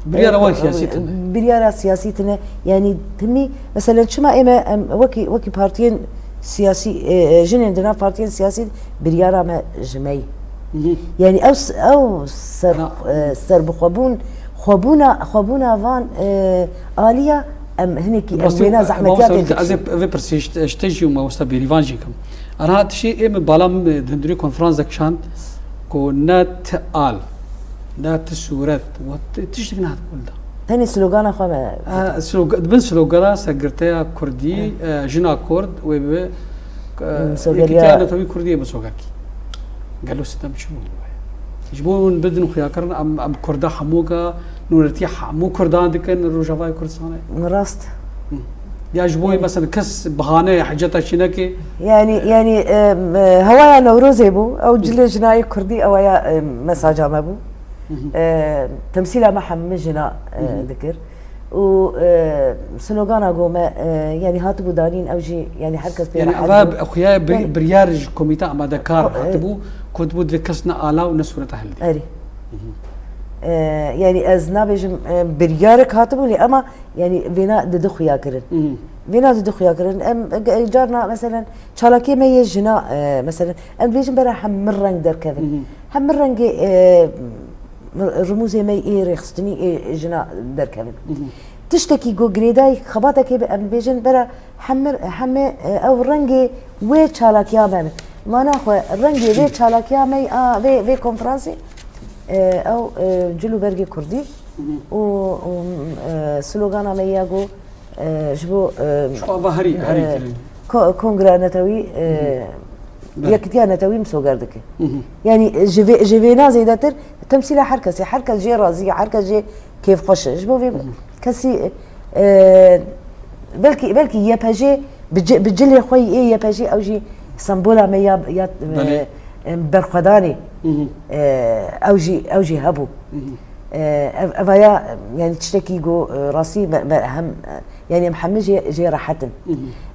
Biryara wan siyasî tune. Biryara siyasî tune. Yanî timî, mesela çima ême em wekî, wekî partiyên siyasî, e, e, jinên di nav partiyên siyasî biryara me ji me yî. Yanî ew s-, ew ser, e, serbixwebûn, xwebûna, xwebûna van, e, aliya em hinekî em wêna zehmetiya tê dikişîn. Ez ê vê pirsê ji te jî û mamosta Bêrîvan jî kim. Ana tişê ê min bala min di hundirê konferans de kişand ku ne ti al, ne ti sûret, we ti-, tiştek nehat kul da. Tenê slogana xwe me. Ha, sloga-, di bin slogana sergirteya Kurdî, e, jina Kurd, wê bi, e, Misogerîya. Yekîtiya Netewî Kurdî yê misogerkî. Gelo sitem çi bû? Ji bo hûn bidin xuyakirin, em, em Kurda hemûka, nûnertiya hemû Kurdan dikin li Rojavayê Kurdistanê? Rast. Hı. Ya ji bo, mesela kes bahane heceta çînekê. Yanî, yanî, e, e, hewaya Newrozê bû, ew cilê jinayê Kurdî, ewaya, e, mesaja me bû. E, temsîla me hemî jina, e, dikir. Û, e, slogana go me, e, yanî hatibû danîn, ew jî, yanî her kes pê. Yanî eva xuya bir-, biryar ji komîta amadekar hatibû, ku hatibû divê kes ne ala û ne sûreta hildê. Erê. E, yanî ez nabêjim, e, biryarek hatibû lê, ema yanî vêna didi xuya kirin. Vêna didi xuya kirin. Em, e, carna, meselen, çalakiyê me yê jina, e, meselen, em dibêjin bera hemî reng derkevin. Hemî rengê, e, rimûzê me yê rêxistinî ê jina derkevin. Tiştekî ku girêdayî xebatekê be, em dibêjin bera hemî, hemî, e, ew rengê wê çalakiya me bin. Mana xwe rengê vê çalakiya me a vê, vê konferansê, e, ew, e, cil û bergê Kurdî û, û, e, slogana me ya ku, e, ji bo, e, Ji xwe ava herî, herî e, kirin. Ko-, Kongra Netewî, e, Belê. Yekîtiya Netewî misoger dike. Yanî ji vê, ji vêna zêdetir temsîla her kesê, her kes jê razî ye, her kes jê kêfxweş e. Ji bo vê kesî, e, belkî, belkî Y P J bi ci-, bi cilê xwe yê Y P J ew jî sembola me ya, ya, Belê. E, berxwedanê, e, ew jî, ew jî hebû. E, ev, evaya, yanî tiştekî ku, e, rastî me, me hem, e, yanî em hemî jê, jê rehet in.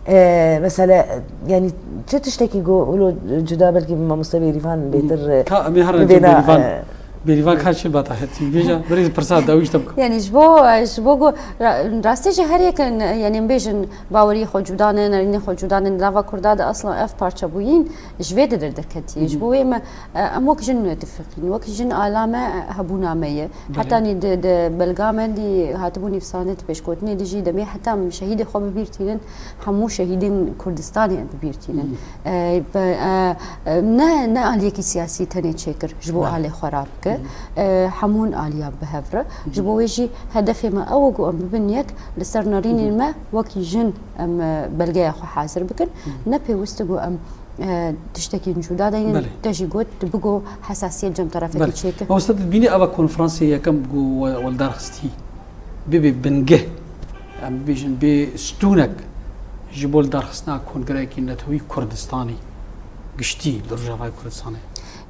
E, mesela, yanî çi tiştekî ku wilo cuda belkî mamoste Bêrîvan bêtir, e, Ka em ê herin bibêna, Bêrîvan. E, Bêrîvan ka çi bata hetî. Bêja, berê pirsa dawî ji te bikim. Yanî ji bo, ji bo ku ra-, rastî jî her yek in, yanî em bêjin bawerî xwe cuda ne, nerînê xwe cuda ne, di nava Kurda de aslan ev parçebûyîn ji vê de derdiketî. Ji bo wê me, e, em wek jin nû tifîqîn, wek jin ala me, e, hebûna me ye. Belê. Hetanî di, di belga me dî hatibû nivîsandin di pêşgotinê de jî demê heta em şehîdê xwe bi bîr tînin, hemû şehîdên Kurdistanê em bi bîr tînin. E, bi, e, e, ne, ne aliyekî siyasî tenê çêkir ji bo alê xwe rabike. E, hemûn aliya bi hev re. Ji bo wê jî hedefê me ew e ku em bibin yek li ser nerînên me wekî jin em, e, belgeya xwe hazir bikin. Ne pêwist e ku em, e, tiştekî cuda deynin. Belê. Te jî got, tu bigo hesasiyet cem terefekî Belê. Çêke. Mamoste, tu dibînî eva konferansê yekem ku we, we li dar xistî, bibe bingeh, em bibêjin bê stûnek ji bo lidarxistina Kongreyekî Netewî Kurdistanê giştî li Rojavayê Kurdistanê?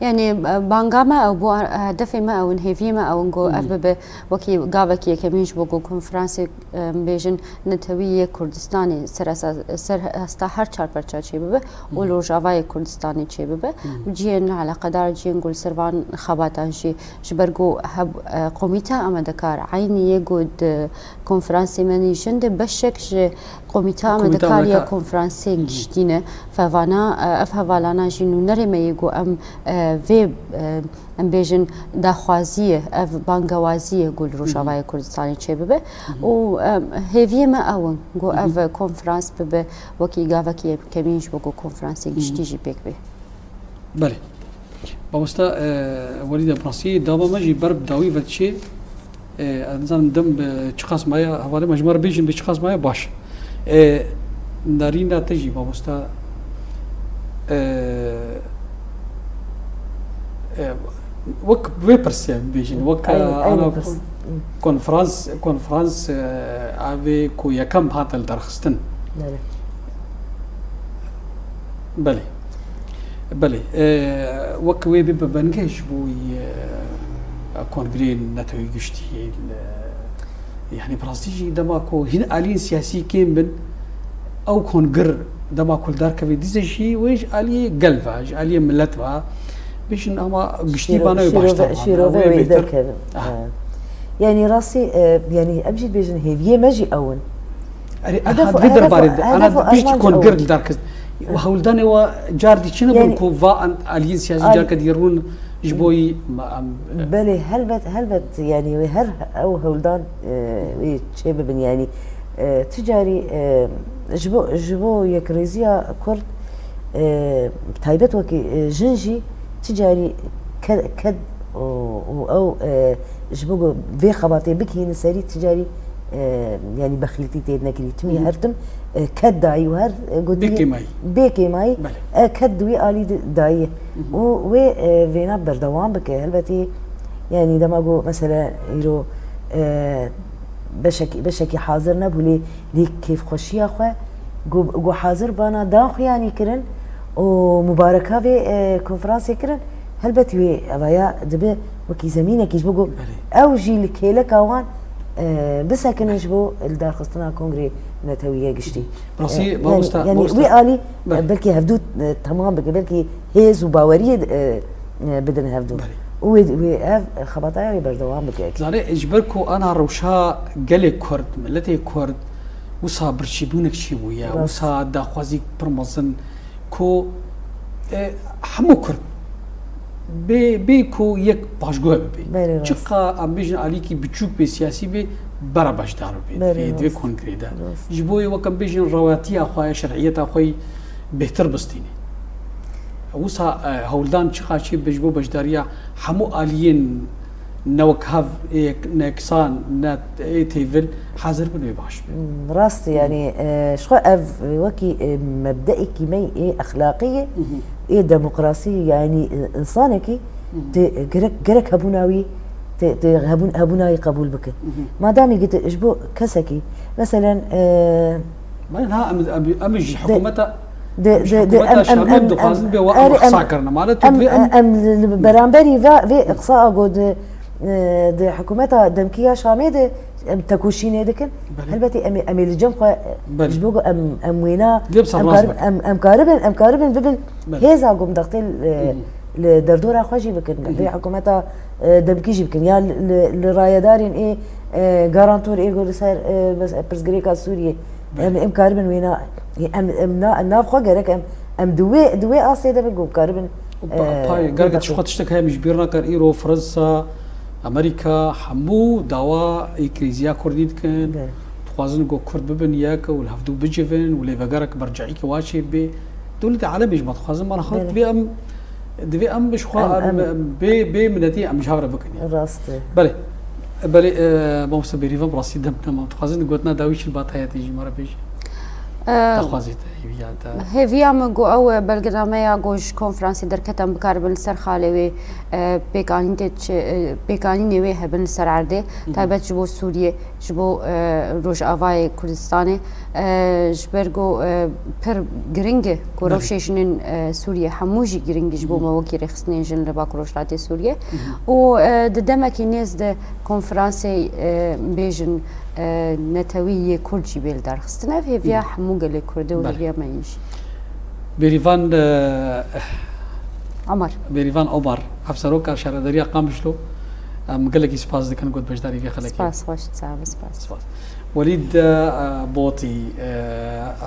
Yanî, e, banga me ew bû, e, hedefê me ew in, hêviyê me ew in ku ev bibe wekî gavekî yekemîn ji bo ku konferansê, e, em bêjin netewî yê Kurdistanê ser esa-, ser hesta her çar perça çêbibe û li Rojavayê Kurdistanê çêbibe. Cihên eleqedar, cihên ku li ser van xebatan jî, ji ber ku heb-, e, komîta amadekar eynî yê ku di konferansê me nîşin de beşek ji komîta amadekar ya konferansê giştî ne. Fevana, e, ev hevalana jî nûnerê me yê ku em, e, vê, e, em bêjin daxwazî ye, ev bangewazî ye ku li Rojavayê Kurdistanê çêbibe. Û, em, hêviyê me ew in ku ev konferans bibe wekî gavekî yekemîn ji bo ku konferansê giştî jî pêk bê. Belê. Mamosta, e, Welîd Ebrasî, dava me jî ber bi dawî ve diçê. E, ez nizanim dem bi çiqas maye, hevalê me ji me re bêjin bi çiqas maye baş. E, nerîna te jî, mamosta, e, e, wek vê pirsê bêjin, wek, Eynî, e, eynî ana pirs. Konferans, konferans, e, avê ku yekem hate li derxistin. Belê. Belê. Belê. E, wek wê bibe bingeh ji bo, e, Kongreyên Netewî Giştî, e, yanî bi rastî jî dema ku hîn aliyên siyasî kêm bin, ew kongir dema ku li dar kevê dîse jî wê ji aliyê gel ve, ji aliyê milet ve, bêjin ama giştî Şîro-, bana wê şîrove-, baştir bana, şîrove wê wê bêtir. Derkevin. Ah. Ha. Yanî rastî, e, yanî em jî dibêjin hêviyê me jî ew in. Erê, Hedef û, vê hedef û, derbarê de, hedef ana û piştî armanc ew in. Kongre li dar kist. Hewldanê we car dî çi nebûn Yanî ku va an-, aliyên siyasî Al- carke dî rûn ji bo yî ma-, em, e, Belê, helbet, helbet, yanî wê her ew hewldan, e, wê çê bibin, yanî, e, tu carî, e, ji bo, ji bo yekrêziya Kurd, e, taybet wekî, e, jin jî tu carî ke-, ked û, û ew, e, ji bo ku vê xebatê bikihîne serî tu carî, e, yanî bexîltî tê nekirî. Timî Hı hı. her tim, e, ked dayî û her, e, gotî Bê kêmayî. bê kêmayî, Belê. e, ked di wî alî di, dayî. Hı hı. Û wê, e, vêna berdewam bike. Helbetî, yanî dema ku mesela îro, e, beşekî, beşekî hazir nebû lê dî kêfxweşiya xwe ku, ku hazir bana dan xwe yanî kirin û mubareka vê, e, konferansê kirin, helbet wê evaya dibe wekî zemînekî ji bo ku Belê. ew jî li kêleka wan, e, bisekinin Belê. ji bo li darxistina kongrê netewî yê giştî. Rastî, E, mamosta, yanî, yanî mamosta. wî alî, Belê. e, belkî hevdû, e, temam bike, belkî hêz û baweriyê, e, e, bidin hevdû. Belê. Û wê, wê ev xebataya wê berdewam bike. Zanê, ji ber ku ana rewşa gelê Kurd, miletê Kurd, wisa birçîbûnek çêbûye, Rast. wisa daxwazîk pir mezin ku, e, hemû Kurd bê, bê ku yek paşguh bibe. Belê, rast. Çiqa em bêjin alîkî biçûk bê, siyasî bê, bera beşdar bibe Belê, divê, divê rast. kongrê de. Rast. Ji bo yê wek em bêjin rewatiya xwe, şer'iyeta xwe yî bêhtir bistîne. Wisa, e, hewldan çiqa çê be ji bo beşdariya hemû aliyên ne wek hev ê yek-, ne yeksan, ne ê têvil hazir bin wê baş be. Hmm, rast e, yanî, e, ji xwe ev wekî, e, mebdeekî me ê exlaqî ye, Mhm. ê demokrasî, yanî, e, însanekî Mhm. tê gerek, gerek hebûna wî, tê, tê hebûn, hebûna wî qebûl bike. Mhm. Madamî gidi ji bo kesekî, meselen, e, Mane niha em, em, em ji De, hikûmeta, de, em ji de, de, hikûmeta em, em, Şamê em, em, dixwazin bê wa erê, em em, qisakirine. Mane tu em, divê em em li, li beramberî ve, vê qisa a got, e, di hikûmeta demkî ya Şamê de em tekoşînê dikin. Belê. Helbetî em ê, em ê li cem xwe, Belê. ji bo ku em, em wêna, Lê bi em serrast kar-, bikin. em, em karibin, em karibin bibin Belê. hêza ku em dextê li, Hı hı. li derdora xwe jî bikin. Hı hı. Vê hikûmeta, e, demkî jî bikin. Ya li, li, li rayedarên ê, e, garantor ê ku li ser, e, bes-, pirsgirêka Sûriyê Belê. Em, em karibin wêna, em, em na-, nav xwe gerek em, em di wê, di wê astê de bin ku em karibin, Pa-, e, payê, wê gerek bexê. Tiştek heye min ji bîr nakir, îro Fransa, Amerîka, hemû dawa yekirêziya Kurdî dikin. Belê. Dixwazin ku Kurd bibin yek û li hevdû bicivin û lêvegerek merceîkî wa çê bê. Dewletê alemê jî me dixwazin, mala xwe Belê. divê em, divê em bi xwe Em, em, em, em bê, bê minetî em ji hev re bikin. Rast e. Belê. Belê, e, mamoste Bêrîvan, bi rastî dem nema. Dixwazin gotina dawî çi li ba te heye tê jî me re bêjî? E, Daxwazê te, hêviya te. Hêviya min ku ew, e, belgenameya ku ji konferansê derket em bikaribin li ser xalê wê, e, pêkanînê çi, e, pêkanînê wê hebin li ser erdê, Hı hı. taybet ji bo Sûriyê, ji bo, e, Rojavayê Kurdistanê, e, ji ber ku, e, pir giring e ku Belê. rewşê jinên, e, Sûriyê hemû jî giring e ji bo Hı hı. me wekî rêxistinên jin li Bakur Rojhilatê Sûriyê. Hı hı. Û, e, di demekî nêz de konferansê, e, bêjin, e, netewî yê Kurd jî bê li dar xistin. Ev hêviya Hı. hemû gelê Kurd e û Belê. hêviya me yî jî. Bêrîvan, e, Omar. Bêrîvan Omar, Hevseroka Şaredariya Qamişlo, em gelekî spas dikin ku tu beşdarî vê xelekê. Spas, xweş, sağ ol, spas. Spas. Welîd, e, Botî, e,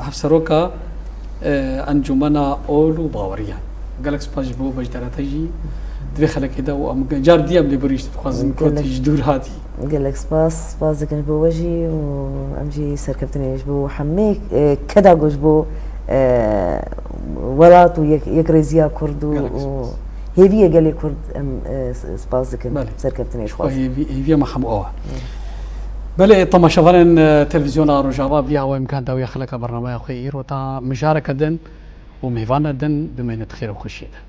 Hevseroka, e, Encûmena Ol û Baweriyan. Gelek spas ji bo beşdareta jî di vê xelekê de û em car dî em lê birîşt dixwazin ku Gelek. tî ji dûr hatî. Gelek spas, spas dikin ji bo we jî û em jî serkeftinê ji bo hemê, e, keda ku ji bo, e, welat û yek-, yekrêziya Kurd û, Gelek û spas. hêviyê gelê Kurd em, e, s-, spas dikin. Belê. Serkeftinê ji Xwe xwe. hêvî-, hêviya me hemû ew e. Belê. Belê, temaşevanên, e, Televîzyona Rojava, bi vî hawayê em kan dawiya xeleka bernameya xwe îro ta mijareke din û mêvana din bimînin di xêr û xweşiyê de.